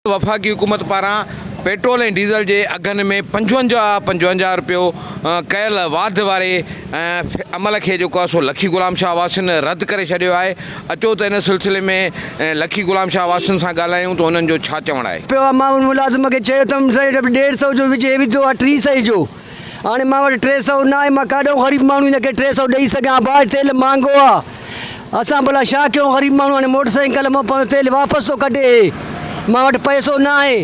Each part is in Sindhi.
وفاقي حڪومت پاران پيٽرول ۽ ڊيزل جي اگهن ۾ 55 55 رپيو ڪيل واڌ واري عمل کي جيڪو آهي سو لکي غلام شاهه واسين رد ڪري ڇڏيو آهي اچو ته ان سلسلي ۾ لکي غلام شاهه واسين سان ڳالهايون ته انهن جو ڇا چوڻ آهي. پيو آ مان ان ملازم کي چيو اٿم سائين ڏيڍ سئو جو وجهي وڌو آ ٽي سئي جو هاڻي مان وٽ 300 ناهي مان ڪاڏئون غريب ماڻهو هن کي 300 ڏئي سگهان ڀاء تيل مهانگو آ اسان ڀلا ڇا ڪيون غريب ماڻهو هاڻي موٽر سائيڪل مان پنهنجو تيل واپس ٿو ڪڍي هي مان وٽ پئسو ناهي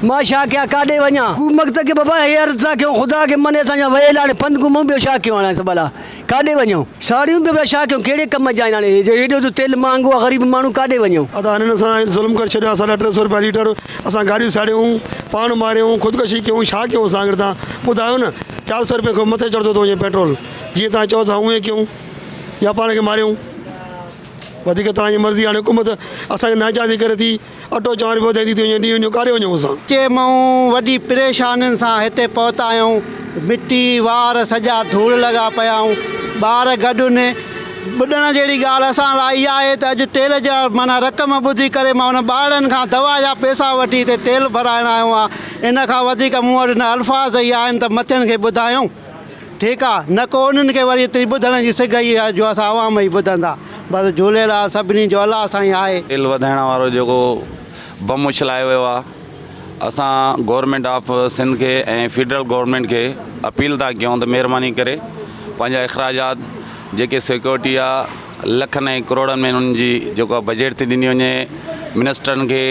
مان ڇا ڪيان ڪاڏي وڃان. حڪومت کي بابا هي عرض ٿا ڪيون خدا کي مڃي اسان جا ويل هاڻي پنڌ گهمون ٻيو ڇا ڪيون هاڻي اسان ڀلا ڪاڏي وڃون ساڙيون به ڀلا ڇا ڪيون ڪهڙي ڪم جا آهن هاڻي هي جو هيڏو جو تيل مهانگو آ غريب ماڻهو ڪاڏي وڃون. ادا هنن اسان سان ظلم ڪري ڇڏيو آ ساڍا 300 روپيا ليٽر اسان گاڏيون ساڙيون پاڻ ماريون خودڪشي ڪيون ڇا ڪيون اسان آخر تان ٻڌايو نه 400 روپئي کان مٿي چڙهندو ٿو وڃي پيٽرول جيئن تان چئو ٿا اونئين ڪيون يا پاڻ کي ماريون وڌيڪ توهان جي مرضي هاڻي حڪومت اسان کي ناچاري ڪري ٿي اٽو چانور به وڌائيندي ٿي وڃي ڏينهن وڃو ڪاڏي وڃون اسان. چي مئون وڏي پريشانين سان هتي پهتا آهيون مٽي وار سڄا ڌوڙ لڳا پيا آهيون ٻار گڏ ان ٻڏڻ جهڙي ڳالهه اسان لاء اها آهي ته اڄ تيل جا معنيٰ رقم ٻڌي ڪري مان انهن ٻارڙن کان دوا جا پئسا وٺي هتي تيل ڀرائڻ آيو آهيان ان کان وڌيڪ مون وٽ نه الفاظ ئي آهن ته مٿين کي ٻڌايون ٺيڪ آ نه ڪو انهن کي وري ايتري ٻڌڻ جي سگهه ئي آهي جو اسان عوام ئي ٻڌندا بس جهوليلال سڀني جو الله سائين آهي. تيل وڌائڻ وارو جيڪو بم اڇلايو ويو آ اسان گورنمينٽ آف سنڌ کي ۽ فيڊرل گورنمينٽ کي اپيل ٿا ڪيون ته مهرباني ڪري پنهنجا اخراجات جيڪي سيڪيورٽي آ لکن ۽ ڪروڙن ۾ انهن جي جيڪو آ بجيٽ ٿي ڏني وڃي منسٽرن کي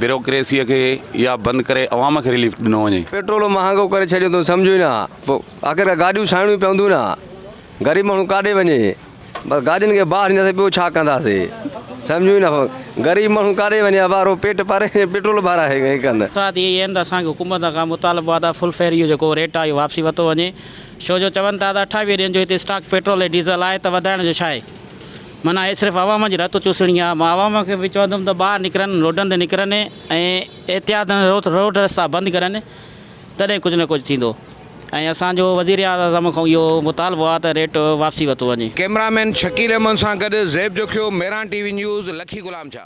بيروڪريسي کي اها بند ڪري عوام کي رليف ڏنو وڃي. پيٽرول مهانگو ڪري ڇڏيو اٿئون سمجهه ئي نه پوء آخر گاڏيون ساڙڻيون پونديون نه غريب ماڻهو ڪاڏي وڃي بس گاڏين کي باهه ڏينداسين ٻيو ڇا ڪنداسين سمجهه ئي نه غريب ماڻهو ڪاڏي وڃي وارو پيٽ پاري پيٽرول ڀرائي ائين ڪن. اعتراض اهي آهن ته اسان کي حڪومت کان مطالبو آهي ته فل فيئر اهو جيڪو ريٽ آهي اهو واپسي ورتو وڃي ڇو جو چون ٿا ته 28 ڏينهن جو هتي اسٽاڪ پيٽرول ۽ ڊيزل آهي ته وڌائڻ جو ڇا آهي معنيٰ هي صرف عوام جي رت چوسڻي آهي مان عوام کي به چوندم ته ٻاهر نڪرن روڊن تي نڪرن ۽ احتياط روڊ رستا بند ڪرن تڏهن ڪجهه نه ڪجهه ٿيندو ۽ اسان جو وزير اعظم کان اهو مطالبو آهي ته ريٽ واپسي ورتو وڃي. ڪئميرا مين شڪيل احمد سان گڏ Zeb Jokhio, Mehran T V news, Lakhi Ghulam Shah.